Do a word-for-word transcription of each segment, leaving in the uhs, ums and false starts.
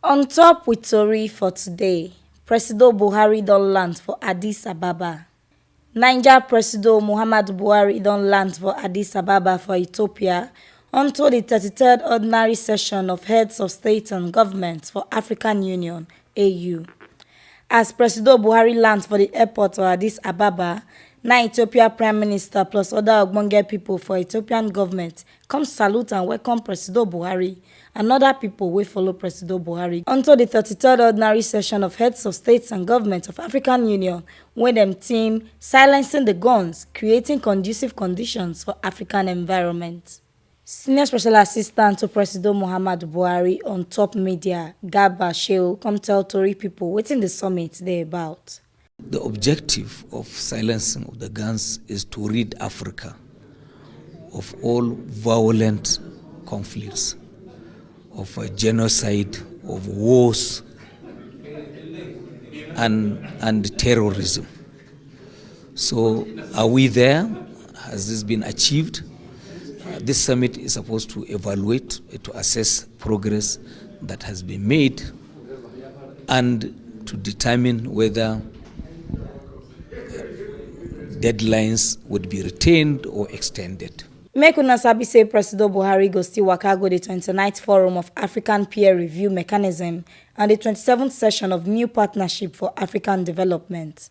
On top with tori for today, Presido Buhari don land for Addis Ababa. Niger Presido Muhammadu Buhari don land for Addis Ababa for Ethiopia unto di thirty-third ordinary session of heads of state and government for African Union, A U. As Presido Buhari land for di airport for Addis Ababa, na Ethiopia Prime Minister plus oda ogbonge pipo for Ethiopian government come salute and welcome Presido Buhari and oda pipo wey follow Presido Buhari unto di thirty-third ordinary session of heads of states and government of African Union wey dem theme Silencing the Guns, Creating Conducive Conditions for African Environment. Senior Special Assistant to Presido Muhammadu Buhari on top media, Garba Shehu, come tell tori pipo wetin di summit dey about. The objective of silencing of the guns is to rid Africa of all violent conflicts, of uh, genocide, of wars, and, and terrorism. So, are we there? Has this been achieved? Uh, this summit is supposed to evaluate, uh, to assess progress that has been made, and to determine whether deadlines would be retained or extended. Make una sabi say Presido Buhari go still waka go di twenty-ninth Forum of African Peer Review Mechanism and di twenty-seventh session of New Partnership for African Development.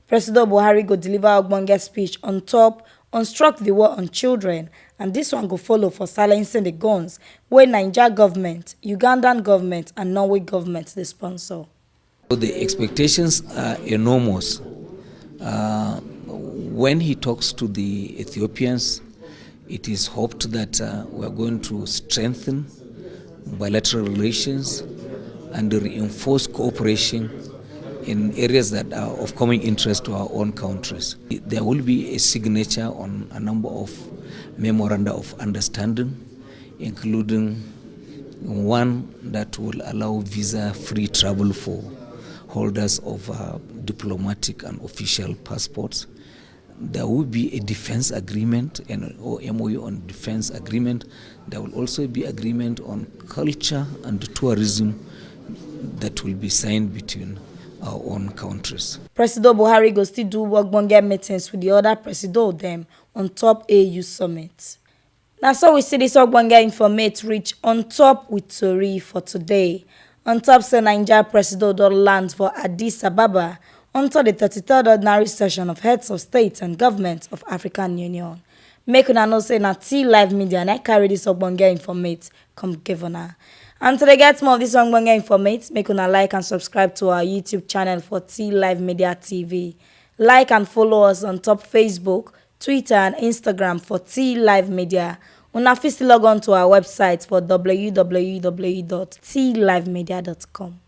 Presido Buhari go deliver ogbonge speech on top on struck di war on children, and dis one go follow for silencing di guns wey Naija government, Ugandan government and Norway government dey sponsor. The expectations are enormous. Uh, when he talks to the Ethiopians, it is hoped that uh, we are going to strengthen bilateral relations and reinforce cooperation in areas that are of common interest to our own countries. There will be a signature on a number of memoranda of understanding, including one that will allow visa-free travel for holders of uh, diplomatic and official passports. There will be a defense agreement and or M O U on defense agreement. There will also be agreement on culture and tourism that will be signed between our own countries. Presido Buhari go still do ogbonge meetings with the other presido dem on top A U summit. Na so we see this ogbonge informate reach on top with tori for today. On top say Naija Presido don land for Addis Ababa until the thirty-third ordinary session of heads of state and government of African Union. Make una know say na T Live Media na carry this ogbonge informate come give una. And to dey get more of this ogbonge informate, make una like and subscribe to our YouTube channel for T Live Media T V. Like and follow us on top Facebook, Twitter and Instagram for T Live Media. Una fit still log on to our website for w w w dot t live media dot com.